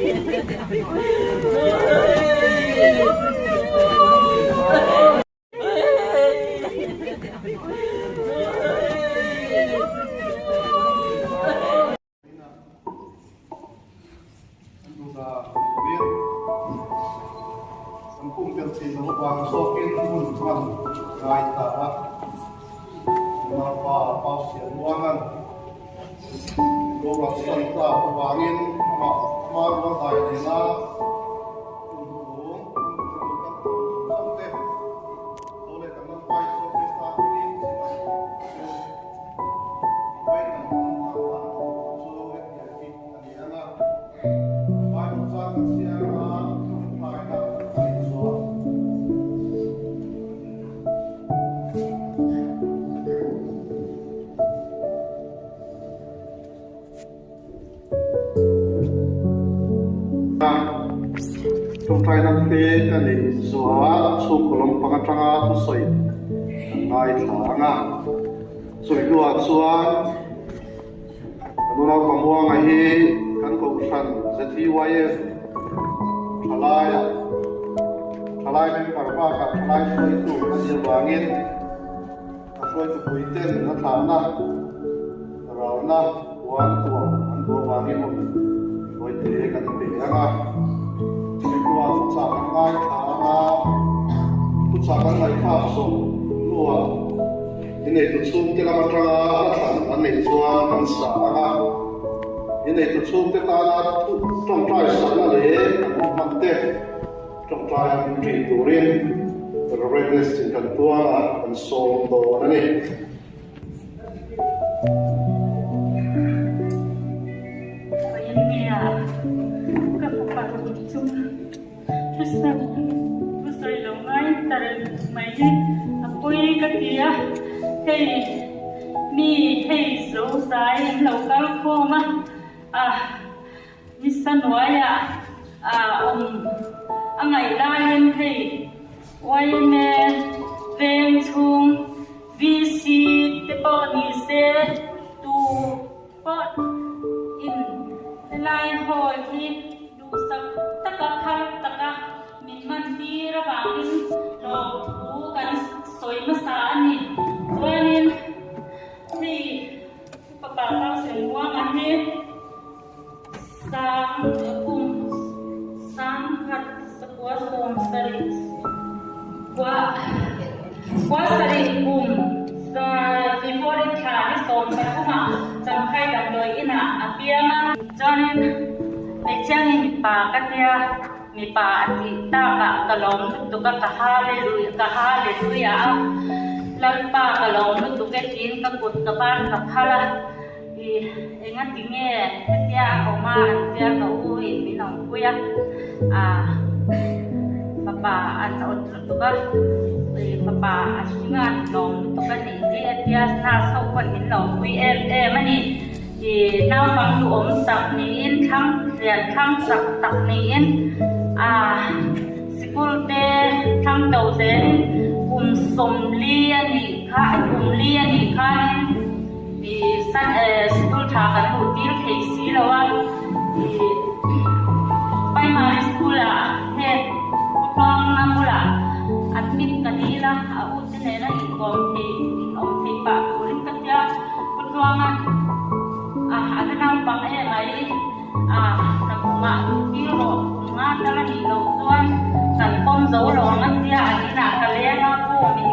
Kan pumpelh theih loh avang zawkin hun hman ngai ta a. Nunaupa Pau Siamuanga'n Boruak sawi tlak avangin amah hma rual dai nena hun hnuhnung an rilru kan thawm zawng zawng te lo leh kan Lalpa Isua Krista hmingin chibai chu vawiin kan hman thang dan tur chu hetiang hi a ni ang a, Bible chang ka chhiar a tawngtaina ka neih chuan. Tawngtaina te ka neih zuah chhungkaw lampang atanga thusawi kan ngaithla ang a, chumi hnuah chuan ka nunau Pamuanga hi kan kohhran ZVYF thalaiah thalai member bakah thalai hruaitu a nih avangin A hruaitupui ten a thlahna, ralna, puan tuam an duh avangin hun hruaite kan pe ang a. Chumi hnuah thuchah kan ngaithla ang a, thuchah kan ngaihthlak zawh hnuah inneitu chhungte lam atanga a thlan an neih chuan kan sa ang a. Inneitu chhungte tana tawngtai sakna leh an hun hman te Tawngtai a min ṭih turin Reverend in kan tuar a, kan sawm dawn a ni. Pioneer ka fapa tum chu thusawi thusawi lo ngai ta reng mai hi a pawi ka ti a, hei mi hei zo zai an lo kal khawm a, ah. Nisa hnuaiah a awm a ngaih laiin hei yma veng chhung VC te pawh ni se tu pawh in helai hall hi duhsak taka phar taka min man tir avangin lawmthu kan sawi hmasa a ni. Chuanin hei Fapa Pausen Muanga hi Sang kum 1000 970 kua kua sarih kum February thla ni 13 ah Champhai damdawi inah a piang a. Chuanin hmeichhia nge mipa ka tia mipa a tih takah ka lawm lutuk a ka hallelujah ka hallelujah a Lalpa ka lawm lutuk e tiin ka kut ka ban ka phal a. I enga ti nge hetia a awm a an tia ka u in min awm pui a, ah fapa an awt lutuk a, i fapa a hring a an lawm lutuk a nih hi a tia nurse ho pawn min lawm pui em em a ni. I naupang duhawm tak niin thlang lian thlang chak tak niin ah sikul te thlang to zelin kum 40 a nih kha kum li a nih khanin Ih san eh school tha kan luh tir thei si lo a, ih primary school ah head khawtluang a bulah admit ka dil a, a u te nena inkawm thei in awm thei pah turin ka tia khawtluang a, ah a la naupang em ai ah nakumah luh tir rawh kum nga tal a nih loh chuan kan pawm zo lo ang a tia an inah ka leng a pu min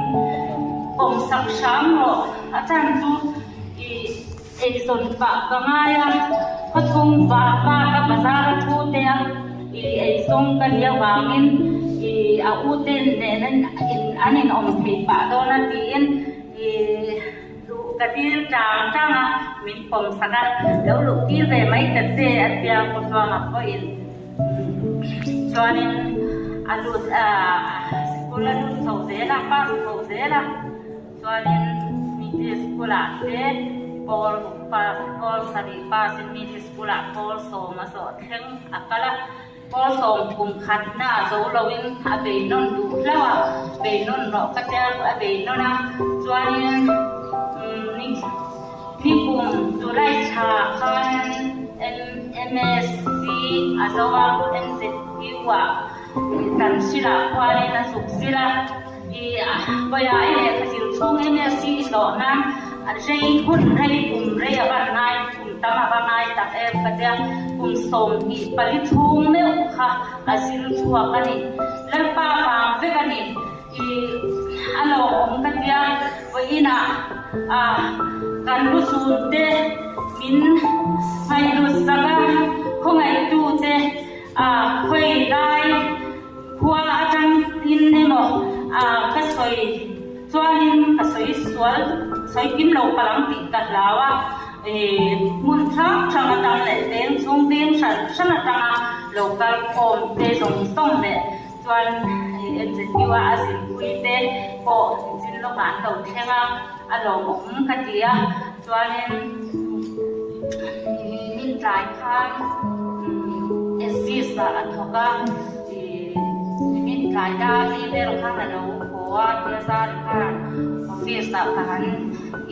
pawm sak hram rawh. A chan chu i eizawn pah ka ngai a, khawchhung vak vak a bazar a thu te a i eizawng ka nih avangin i a u te nen in an inawm theih pah dawn a tiin i luh ka dil tang tang a, min pawm sak a, lo luh tir ve mai ta che a tia Kawtluanga pawhin chuanin a lut a sikul a lut chho zel a pass chho zel a. Chuanin middle school ah te pawl pass pawl sarih pass in middle school ah pawl 10 a zawh thleng a kal a, pawl 10 kum khat na a zo lo in a bei nawn duh hlauh a, bei nawn rawh ka tia a bei nawn a, chuanin umm ni ni kum July thla khan MSc. a zo a, MZU ah kan hrilh ah khuanin a zuk zir a, i vawiah i lehkha zir chhung MSc i hlawh nan rei hun rei kum rei a van ngai kum tam a va ngai tak em ka tia, kum 24 chhung meuh kha a zir chhuak a ni. Lalpa vang vek a ni. I a lawmawm ka tia, vawiinah ah kan lusun te min ngaihlut sak a, khawngaihtu te ah khawi lai khua atang in emaw ah ka sawi chuanin ka sawi sual sawi kim lo palang tih ka hlau a, hmun hrang hrang atang leh veng chhung veng hran hran atanga lo kal khawm te zawng zawng leh Chuan MZU a a zirpui te pawh chin lawkah an lo thleng a, a lawmawm ka ti a. Chuanin min tlai khan Aziz ah a thawk a, min tlai dar li vel khan a lo haw a, tia zar khan office ah ka han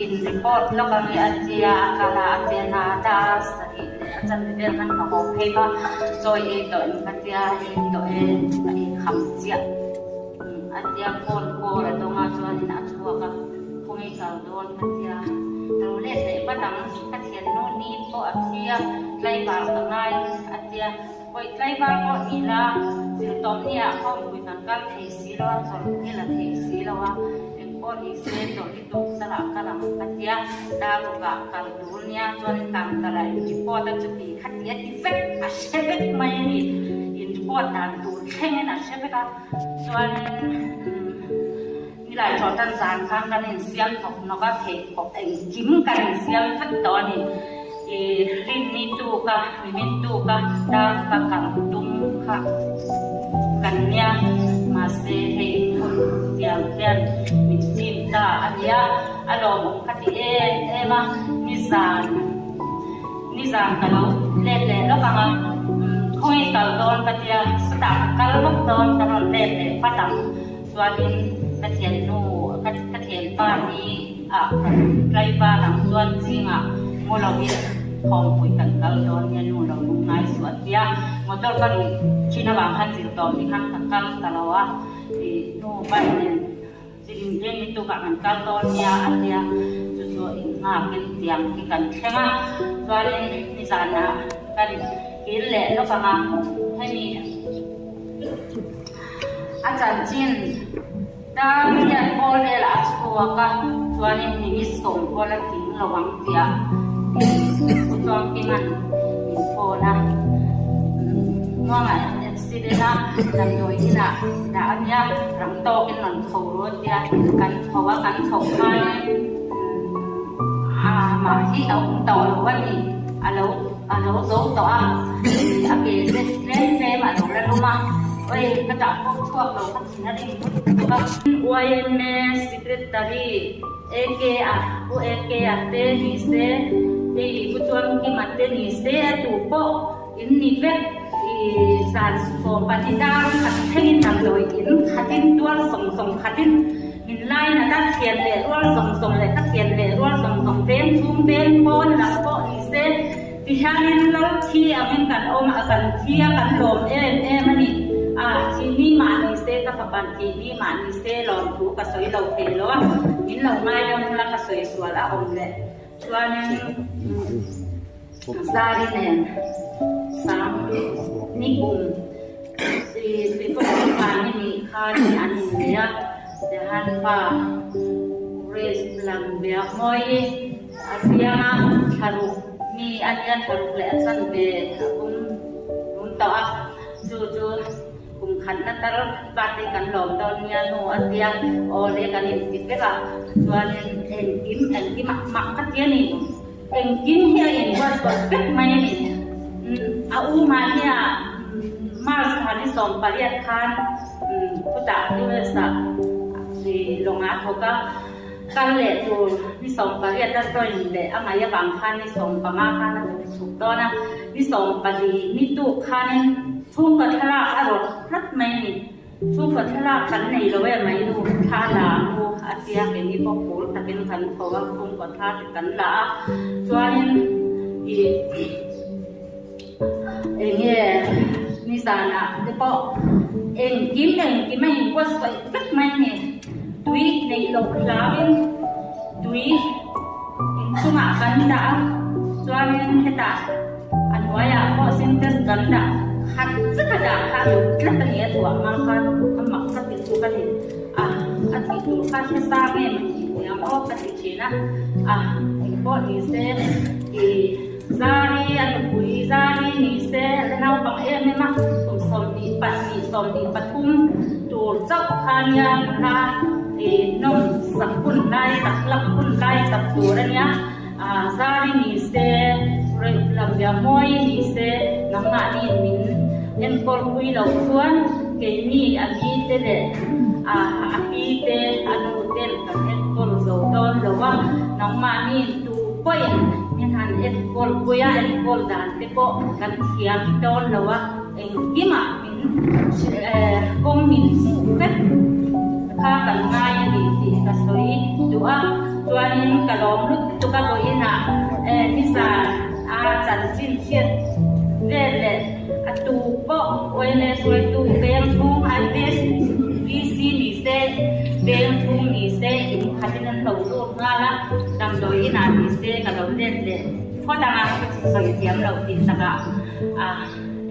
in report lawk ang i a tia, a kal a, a tia na dar sarih leh a chanve vel khan ka haw phei va, chawi ei tawh in ka tia. Ei tawh e, a ei kham chiah. A tia phone call a dawng a chuanin a chhuak a, khawnge kal dawn ka tia. Lo let leh vat ang, ka thiannu ni pawh a thi a, tlaivar ka ngai a tia. Vawi tlaivar pawh ni la, zirtawm ni ah khawmpui kan kal thei si lo a, chawlh hi la thei si lo a, engpawh ni se chawlh hi tuk salah kal ang ka tia. Dar rukah kal tur nia chuanin tang kal ah in report a chuti kha ti a ti vek a hre vek mai a ni. In report dan tur thlengin a hre vek a, chuanin nilai tawh tan zan khan kan insiam thawk nawk a, pheikhawk engkim kan insiam vek tawh a ni. Ih rinni tuk a, mimin tuk a, dar ka kal tum kha kan nia, mahse hei hun tiang hian min chim ta a nia, a lawmawm ka ti em em a, nizan nizan ka lo let leh lawk ang a, khawnge kal dawn ka tia, sutah ka kal lawk dawn ka rawn let leh vat ang, chuanin ka thiannu ka thianpa hi ah kan tlaivar ang chuan zingah mu lo hi thawmpui kan kal dawn nia nu lo lung ngai suh a tia, motor ka luh thin avang khan zir tawm ni khan ka kal ta lo a, ih nu ban nen. Zin eng i tukah kan kal dawn nia a tia, chu chu innghakin tiang hi kan thleng a, chuanin nizanah kan kil leh lawk ang a, hemi a chanchin dar hian pawl velah a chhuak a, chuanin mi sawm pawl a tling lo ang tia Pu Chuangkima'n min phone a, Muangah accident a damdawi inah dah a nia, rang tawkin rawn chho ru a tia, kan chho a, kan chhoh khanin amah hi a awm tawh lo a ni, a lo a lo zo tawh a, a ke te tlem tlem a lo la lum a, oi ka dah pawh chhuak lo ka thin a rim vut vut a. YMA Secretary AK a Pu AK a te ni se, hei Pu Chuangkima te ni se a tu pawh In ni vek i zan 12 dar khat thlengin damdawi in khatin tual zawng zawng khatin min line a ka thian leh rual zawng zawng leh ka thian leh rual zawng zawng veng chhung veng pawn lam pawh ni se ti hianin lal thi angin kan awm a kan thi a kan lawm em em a ni a thih ni mah ni se ka fapan thih ni mah ni se lawmthu ka sawi lo thei lo a min lo ngai dam la ka sawi sual a awm leh chuanin Zari nen sang ni kum Tripura pa ni nih kha ni an innei a, Tehan pa Grace lam biak mawi i a piang a, thlaruk mi a nia thlaruk leh a chanve a pum rum tawh a, chu chu kum khatna tar birthday kan lawm dawn nia nu a tia, aw le kan inti vek a, chuanin engkim engkim ah mak ka ti a ni. Engkim hi a inbuatsaih vek mai a ni. A u mahnia March thla ni 18 khan khutah US ah lawngah a thawk a, kal leh tur ni 18 a join leh a ngaih avang khan ni 15 khan a chhuk dawn a, ni 14 ni tuk khanin chhungkaw thlalak a rawt tlat mai a ni. Chhungkaw thlalak kan nei lo em mai nu, thla la ang u a tia keini pawh phur takin kan tho a, chhungkaw thla te kan la a, chuanin ih eng nge. Nizanah te pawh engkim engkim a inbuatsaih vek mai a ni. Tui neih loh hlauin tui inchungah kan dah a, chuanin hetah a hnuaiah pawh sintex kan dah khat vek a dah kha a duh tlat a ni a chhuah hmang khan a mak ka ti chu ka ni a, a tih tur kha hre sang em a tih niang aw ka ti thin a, a engpawh ni se ih Zari a nupui Zari ni se a naupang em em a, kum 22 23 tur chauh kha nia nula ih nawm sak hun lai tak lak hun lai tak tur a nia. Zari ni se, Lambiah Mawi ni se, nangmahni min enkawl pui loh chuan keini a mi te leh a pi te, a nu ten kan enkawl zo dawn lo a, nangmahni tu pawhin min han enkawl pui a, enkawl dan te pawh kan thiam dawn lo a, engkimah min kawng min hmuh vek kha kan ngai a ni tih ka sawi duh a, chuanin ka lawm lutuk a vawiinah nizan a chanchin hriat vel leh a tu pawh yma hruaitu veng chhung IVC ni se veng chhung ni se in khatin an lo lut nghal a, damdawi inah ni se ka lo let leh phawt ang a, sawi thiam loh tih takah a.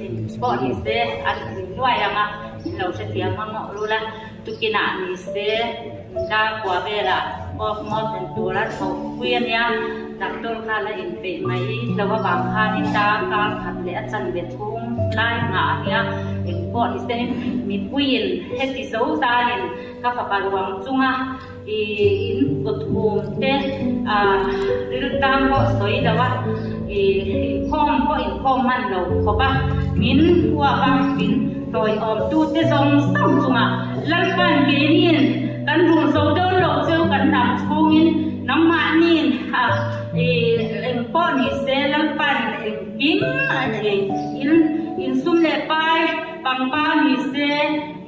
Eng pawh ni se a tui nuai ang a, in lo hrethiam ang mawh rul a, tukinah ni se dar kua velah postmortem tura chhoh pui a nia, doctor kha la inpeih mai lo avang khanin dar kar khat leh a chanve chhung lai nghah a nia, eng pawh ni se mipuiin heti zo zaiin ka fapa ruang chunga I in kut hum te riltam pawh sawi lo a, i inkhawm pawh inkhawm hman lo khawp a, min huap a, min tawiawm tu te zawng zawng chungah Lalpan keiniin kan rul zo dawn lo cheu kan dam chhungin nangmahniin i engpawh ni se Lalpan engkim in insum leh pai pangpar ni se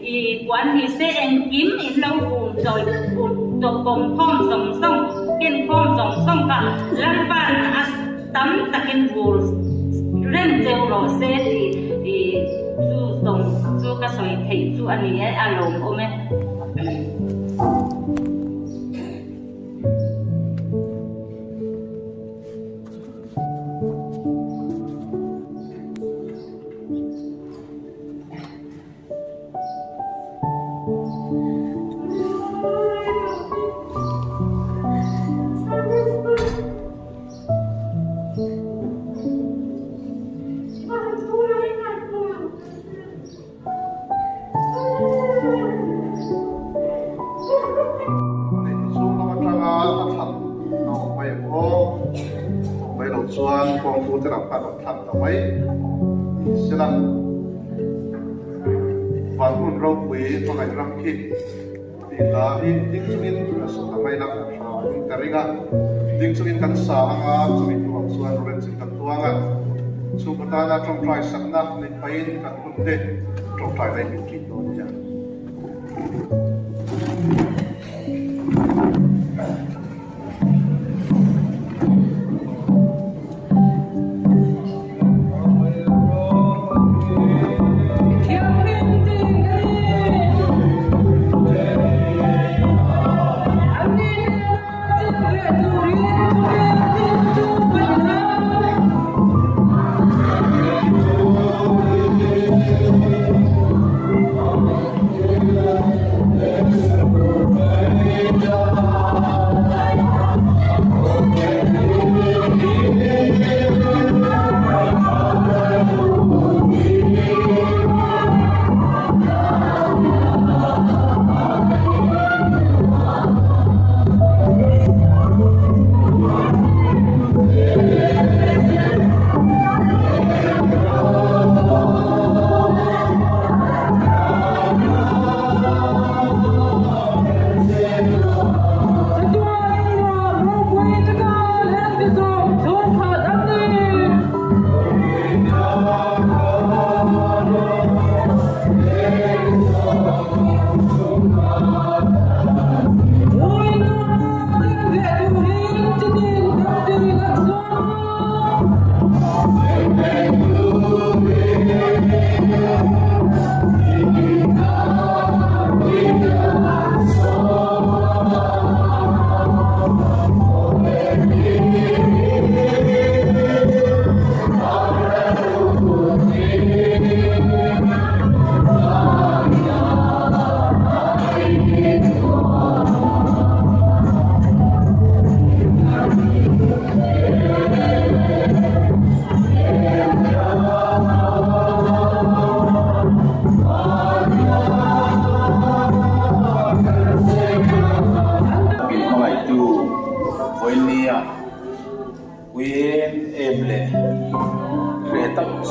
I puan ni se engkim in lo um chawi ut tawp pawm khawm zawng zawng ken khawm zawng zawng kha Lalpan a tam takin vur reng cheu rawh se tih i chu zawng chu ka sawi theih chu a ni e, a lawmawm e. Chhung lam atanga a thlan a awm mai ang aw. Awm mai loh chuan kawngtu te lam khan rawn thlan ta mai ni sela. Van hun ropui hmangaih ram khi tih hla hi ding chungin a sa ta mai la kan hra in ka ring a, ding chungin kan sa ang a, chumi hnuah chuan Rorencin kan tuang a, chhungkaw tana tawngtai sakna neih pahin kan hun te tawngtai daih min tih dawn nia.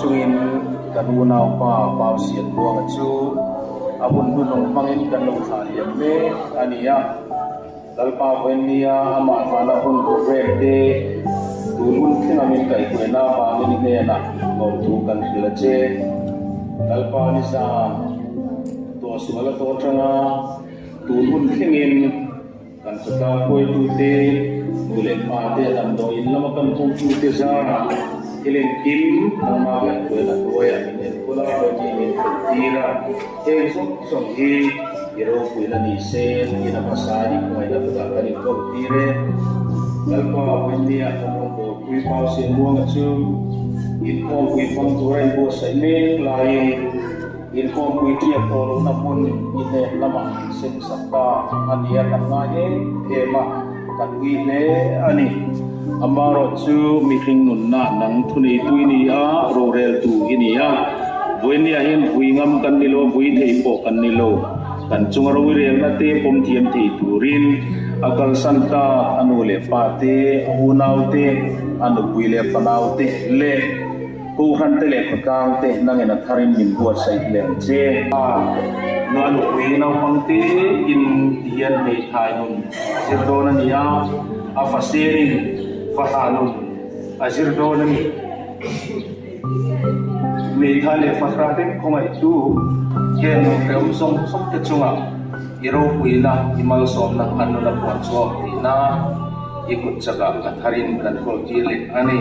chungin kan unaupa Pau Sianbuanga chu a hun hnuhnawng hmangin kan lo thlah liam mek a ni a. Lalpa Vawinia amah hlana hun program te tun hun thleng min kaihhruaina avangin i hnenah lawmthu kan hrilh a che. Lalpa nizan tuahsual a tawh atanga tun hun thlengin kan khawtlang hruaitute, nu leh pa te, damdawiin lama kan hmuhtute zarah thil engkim nangmah kaihhruaina hnuaiah min enkawl a, Vawinia min thlentir a. Heng zawng zawng hi i ropuina ni se tiin a hmasa i khawngaihna kutah kan inkawl tir e. Lalpa Vawinia kan rawngbawlpui Pau Sianmuanga chu inkhawmpui hmang tura inbuatsaih mek laiin inkhawmpui ṭiak tawh lohna hmun i hnen lamah min semsak ta a nia kan ngai em em a, kan ui hle a ni. Amaherawhchu mihring nunna nang thuneitu i ni a, roreltu i ni a. Vawinia hian vui ngam kan ni lo, vui thei pawh kan ni lo. Kan chunga roirelna te pawm thiam thei turin a kalsan ta, a nu leh pa te, a unau te, a nupui leh fanau te leh Kohhran te leh khawtlang te nangin a tharin min buatsaih hle ang che. A nupui naupang te in ti hian hmeithai nun a zir dawn a ni a, a fasenin fahrah nun a zir dawn a ni. Hmeithai leh fahrah te khawngaihtu heng hrehawm zawng zawng te chungah i ropuina, i malsawmna an nun a puan chhuak tihna i kut chakah a tharin kan kawl tir leh a ni.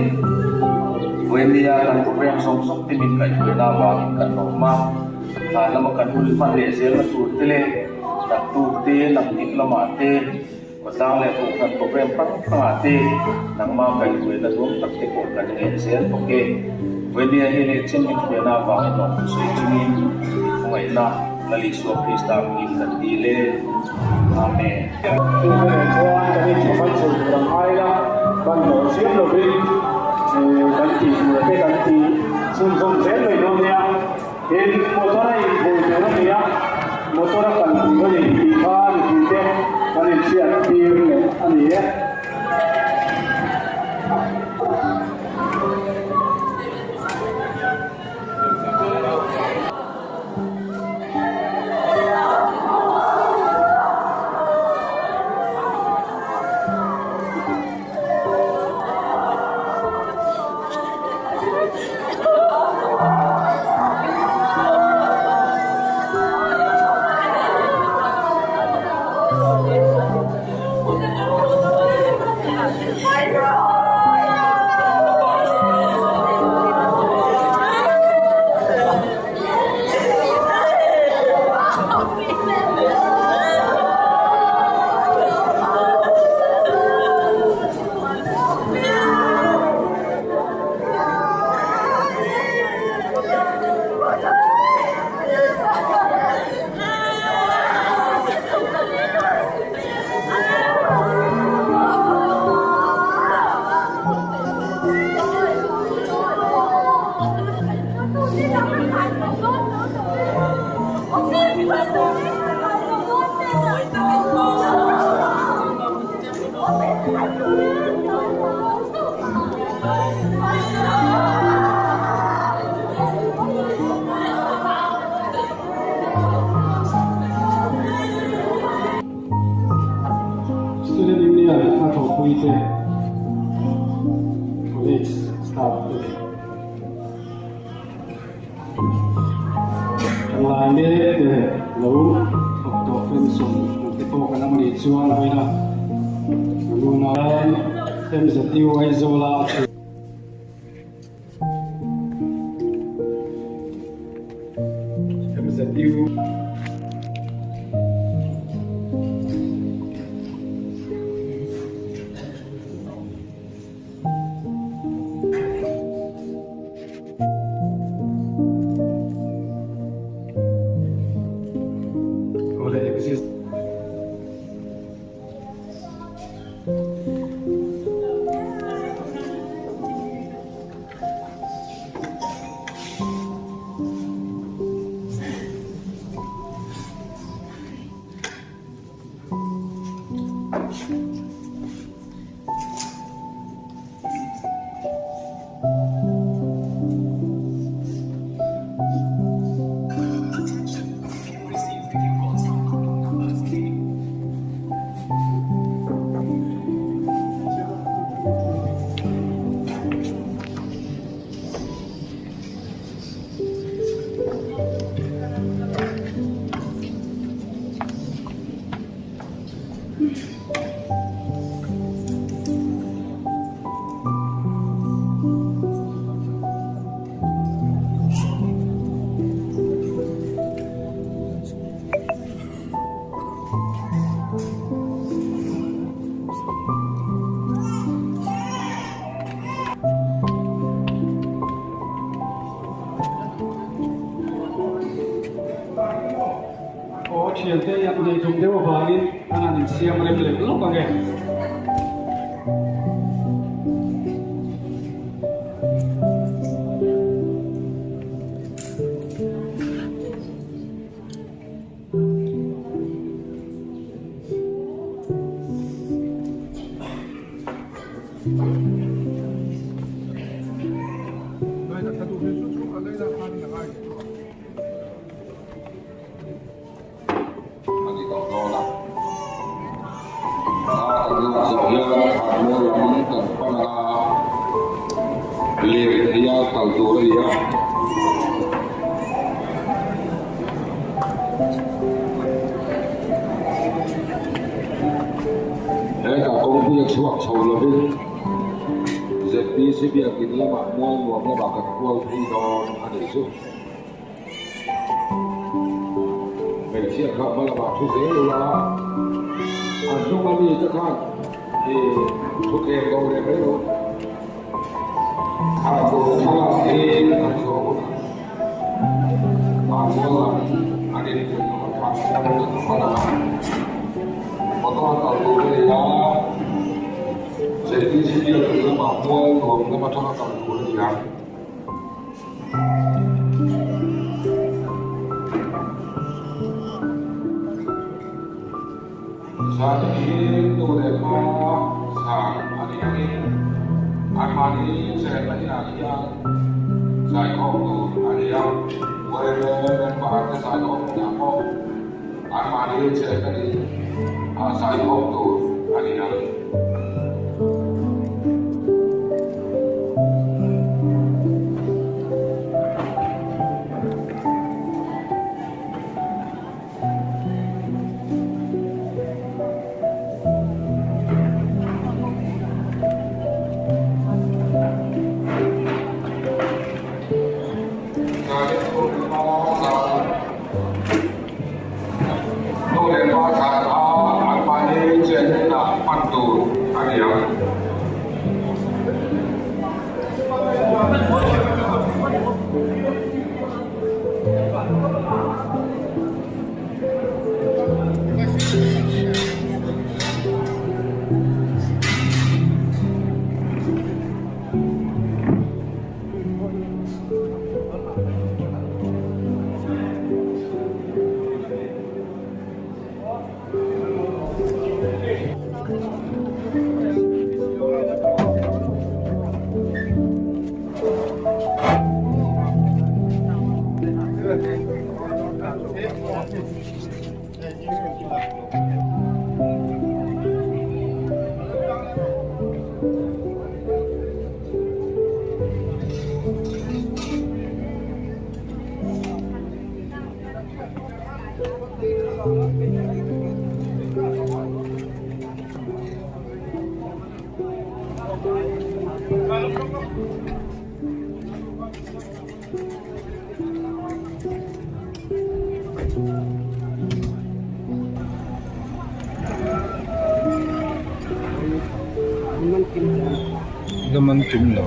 Vawinia kan program zawng zawng te min kaihhruaina avangin kan lawm a, thlan lama kan hun hman leh zelna tur te leh naktuk te, naktik lamah te, Khawtlang leh kohhran program hrang hrangah te nangmah kaihhruaina duam tak te pawh kan ngen zel bawk e. Vawinia hi leh chen min hruaina avangin lawmthu sawi chungin khawngaihna Lal Isua Krista hmingin kan dil e. Amen. Chuvangah chuan kan inchhawm an chhun tur ang ngai la, ban hlawh chiam lovin kan tih tur te kan tih chhunzawm zel mai dawn nia. Tin, motor a inphur tur a ni a, motor a kal tur a ni tih kha mipuite kan inhriat tir leh a ni e. Student Union a thawhpuite College staff te leh Thalai mek te lo thawk tawh pension te pawh kan awm a nih chuan vawiina Luna MZU Aizawla a chhun. MZU. Awle exist. thiante i neih tum deuh avangin an han insiam rem leh lawk ang e. A ni tawh dawn a. A kan lak zawh hian thlanmual lam kan pan a, lirtheia kal tur a ni a. Hetah kawngpui a chhuak chho lovin ZPC biakin lamah mual nuam lamah kan kual phei dawn a nih chu. Hmeichhia kha hma lamah thu zel ula, a hnung ami te khan i thu tlem lo leh mai lo. Thlalak hi kan zawh hunah Thlanmual lam an inpui tawh a, Thlanmual hma lamah motor a kal tur a ni a, ZPC biakin lamah mual nuam lam atanga kal tur a ni ang. Zan hi nu leh pa zan a nih angin anmahni chenna inah hian zaikhawm tur a ni a, uaile member te zaikhawm hunah pawh anmahni chenna in ah zaikhawm tur a ni ang. Nu leh pa zan kha anmahni chenna hman tur a ni ang. Naman kim lo.